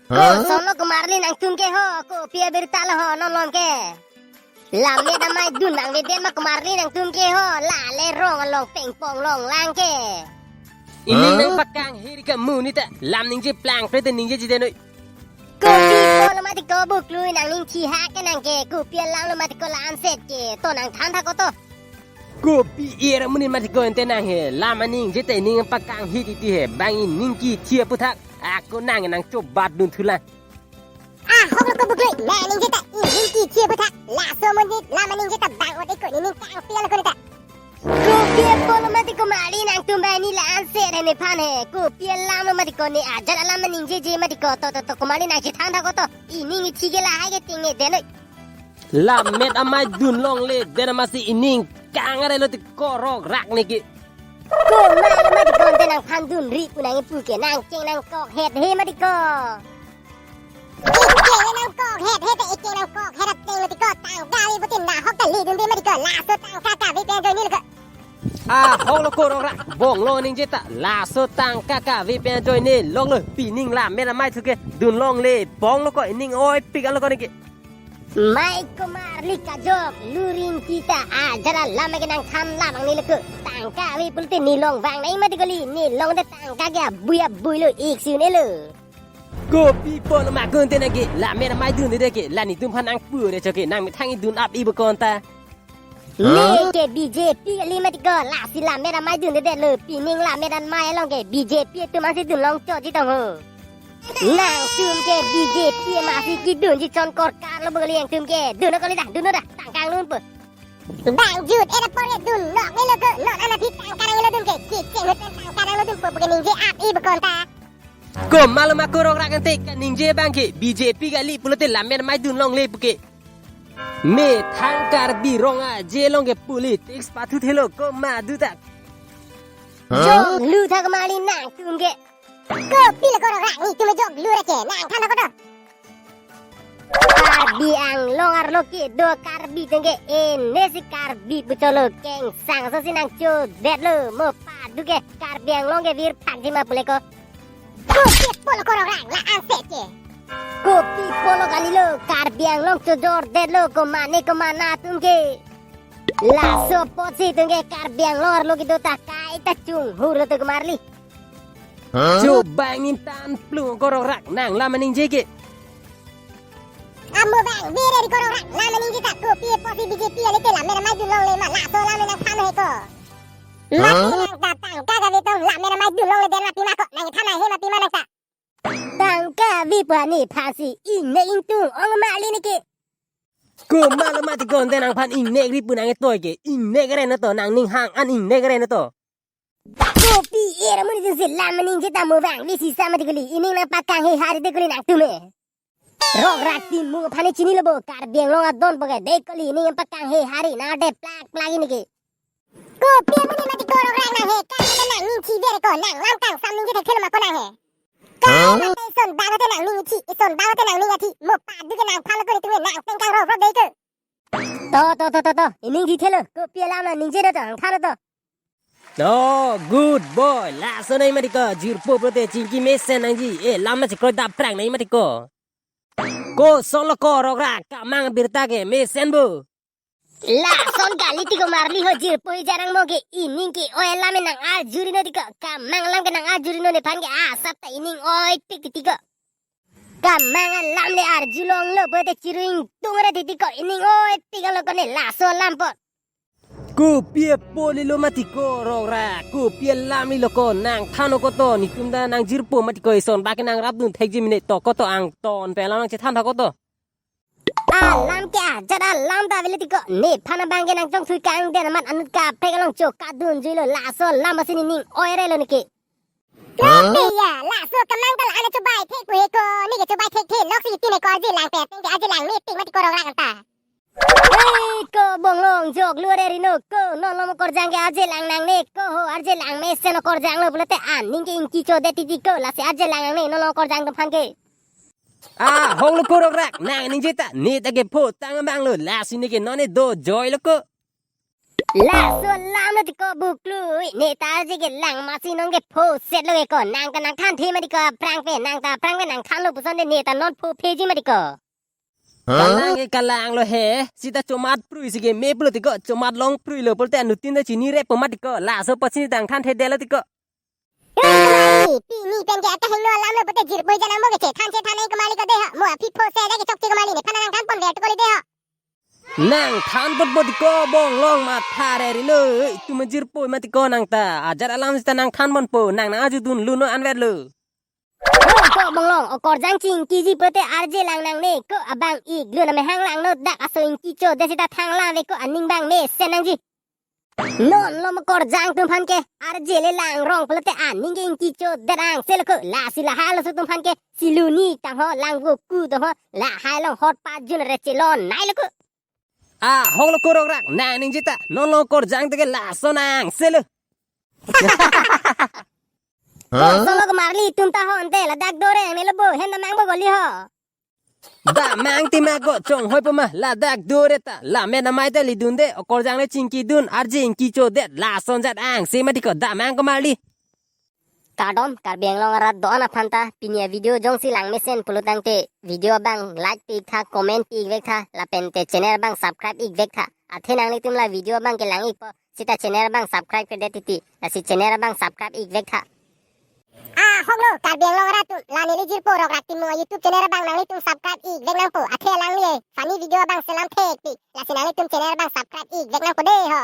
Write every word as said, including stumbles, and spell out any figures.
Kosonlo komarli nangtum ke ho, kopi abirta lo ho, non lom ke. Lammet amei dun nangvedet ma komarli nangtum ke ho, la le rong along pengpong longlang ke. Ining nangpakanghe ri kamu ni ta, lam ningje plangpre te ningjeje det noi. Kopi apotlo mati ko buklui nangning chihak ke nang ke, kopi alamlo mati ko la-anset ke, to nangthan thak ko to. Kopi era amonit mati ko ante nang he, lam aningje ta ining nangpakanghe titi he, bang ining kithi aphuthak, ako nang nangchobat dun thulang. Ahoklo ko buklui, nang ningje ta ining kithi aphuthak, laso amonit lam aningje ta bang ot-e ko, ining kangpi alo ko ni ta. Kopi apotlo mati komarli nangtum bang ni la-anset he nephan he, kopi alamlo mati ko ne ajat alam aningjeje mati ko, to to to komarli nangchethan thak ko to, ining ithi ke lahai ke ting ne det noi. Lammet amei dun longle det amatsi ining kangare lo ti ko rokrak ne ke. Komarlo mati ko ante nangphan dunri pu nang ipu ke nangkeng nangkokhet he mati ko. Ikeng nangkokhet he ta ikeng nangkokhet ateng mati ko tangka ave putin nahok ta le dunde mati ko laso tangka kave pen ajoine lo ko. Ahoklo ko rokrak bonglo ningje ta laso tangka kave pen ajoine longlo pining lammet amei thu ke dun longle bonglo ko ining oipik alo ko ne ke. Mei komarli kajok luring kita ajat alam ke nangthan labang ne lo ko. Tangka ave pulote ne long vang nai mati kali, ne long ta tangka ke abui abui lo ik si un-e lo. Kopi apotlo ma ko ante nang ke lammet amei dunde ke la netum aphan nangpu re cho ke nangmethang idun ap-i bo ko anta. Ne ke B J P kali mati ko lasi lammet amei dunde lo pining lammet amei along ke B J P atum ansi dun long cho ji tong ho. Nangtum ke B J P amatsi kidunji chon korkar lo bo kali nangtum ke. Dun kali dah, dun dah. Tangka nang dunpo. Bang jut era apor ke dun nok ne lo ko. Non an aphi tangka nang lo dun ke. Kicheng hoten tangka nang lo dunpo pu ke ningje ap-i bo ko anta. Komarlo ma ko rokrak ante kaningje abang ke B J P kali pulote lammet amei dun longle pu ke. Methang Karbi Rong Aje along ke politics pathu thelo komat do ta. Jok lu tha komarli nangtum ke. Kopilo ko rokrak netum jok lu ra ke nangthan ko to. Karbi Anglong arlo kedo Karbi atum ke ene si Karbi pu cholo kengsang aso si nangchodet lo mo padu ke Karbi Anglong ke virphak ji ma pule ko. Kopi apotlo ko rokrak la-anset ke. Kopi apotlo kalilo Karbi Anglong chojordet lo komane komana atum ke. Laso apotsi itum ke Karbi Anglong arlo kedo ta kaita chunghur lo to komarli. Choba ingni than plung ko rokrak nang lam aningje ke. Amo bang vere ri ko rokrak lam aningje ta kopi apotsi B J P ale te lammet amei dun longle ma laso lam nangthan he ko. Mati nang ta tangka kave tong lammet amei dun longle det ma pima ko nangthan he ma pima nang ta. Tangka ave pu nephansi ingnek ingtung ong ma ali ne ke. Komarlo mati ko ante nangphan ingnek ri pu nang etoi ke ingnek re na to nangning hang an ingnek re na to. Kopi era amonit si lam aningje ta mo vangve sisa mati kali ining nangpakanghe hari de kali nangtum he. Rokrak ti mo aphan chinilo bo Karbi Anglong adon po ke de kali ining nangpakanghe hari nang de plak plak ini ke. Kopi amonit mati ko rokrak nang he, kang te nangning thi vere ko nang lam kangsam ningje thekthelo ma ko nang he. Kang mate ison bang te nangning thi, ison bang te nangning athi, mo padu ke nangphan lo ko netum nang tengkang rok rok de ke. To to to to to, ining thithelo, kopi alam nangning je do to, nangthan to. To, good boy, laso nai mati ko, jirpo pulote chingki mesen nangji, e lam na chikroi dap prang nai mati ko. Kosonlo ko rokrak, kamang birta ke mesen bo. Lason kali ti ko marli ho jirpo hi jarang mo ke ining ke oi alam nang arjuri no ti ko kamang alam ke nang arjuri no nephan ke asap ta ining oipik ti ko. Kamang alam le arjulonglo pulote chiru ingtung ra ti ti ko ining oipik lo ko ne laso alam po. Kopi apot lilo mati ko rokrak, kopi alam lilo ko nangthan ko to netum ta nang jirpo mati ko ison bak ke nangrapdun thekji mene to ko to angton pen alam nangchethan tha ko to. Alam ke ajat alam ta avelo ti ko. Nephan abang ke nangchongthui kangden amat anut kaprek along chokadun juilo laso alam asin ining oire lo ne ke. Kopi ya, laso kamang ta la-an chobai thek pu he ko, ne ke chobai thekthe lok si tin he ko arje lang pe, teng ke arje lang meeting mati ko rokrak ta. Hei ko bonglong jok lu are rino ko, non lo mo korjang ke arje lang nangne ko ho, arje lang mesen lo korjanglo pulote aning ke ingki chodet ti ti ko, lasi arje lang nangne non lo korjang atum aphan ke. Ah, hong lo ko rokrak, nang ningje ta, ne ta ke pho tang abang lo, lasi ne ke non ne dojoi lo ko. Laso alam lo tiko buklui, ne ta je ke lang masi nong ke pho set lo ke ko, nang ta nangthanthe mati ko aphrang pen, nang ta aphrang pen nangthanlo puson de ne ta non pho pheji mati ko. Kalang ke kalang lo he, sita chomat prui si ke me pulo tiko, chomat long prui lo pulote anuttin ta chini repo mati ko, laso apotsi nangthanthedetlo tiko. Oi, kumali, pini pen ke akahingno alam lo pulote jirpo jan angbo ke chethan chethan nang kumali ko de ho. Mo aphi pho se de ke chokche kumali, nephan nangthanpon ver tu kali de ho. Nangthanpon po tiko Bonglong, matha rerilo. Itum jirpo mati ko nang ta. Ajat alam sita nangthanpon po, nang nang ajudun luno anvet lo. Oi, ko Bonglong, okorjang chingkiji pulote arje lang nangne, ko abang ik lun amahang langno, dak aso ingki chodet sita thang lang ave ko, aning bang mesen nangji. Non lo mo okorjang atum aphan ke, arje le lang rong pulote aning ke ingki chodet angse lo ko, lasi lahai laso atum aphan ke, siluni tang ho, lang goku tang ho, lahai along hot pajun re chelon nai lo ko. Ahok lo ko Rokrak, nang ningje ta, non lo okorjang te ke lason angse lo. Bonsolo ko marli atum ta ho ante, ladak dore ang ne lo bo, hem damang bo kali ho. Damang ti ma ko chonghoi po ma, ladak dore ta, la men amai ta lidunde, okorjang le chingkidun, arje ingki chodet, lason jat angse mati ko, damang ko marli. Kardom, Karbi Anglong arat do-an aphan ta, pini avideo jongsi lang mesen pulo tangte, video abang like pi-ik tha, comment pi-ik vek tha, lapen te channel abang subscribe ik vek tha. Athe nanglitum la video abang kelang ikpo, sita channel abang subscribe kedet titi, lasi channel abang subscribe ik vek tha. Ahok lo, Karbi Anglong arat atum, la neli jirpo Rokrak Timung a-YouTube channel abang nanglitum subscribe ik vek nangpo, athe alangli funny video abang selam thekpik, lasi nanglitum channel abang subscribe ik vek nangpo de ho.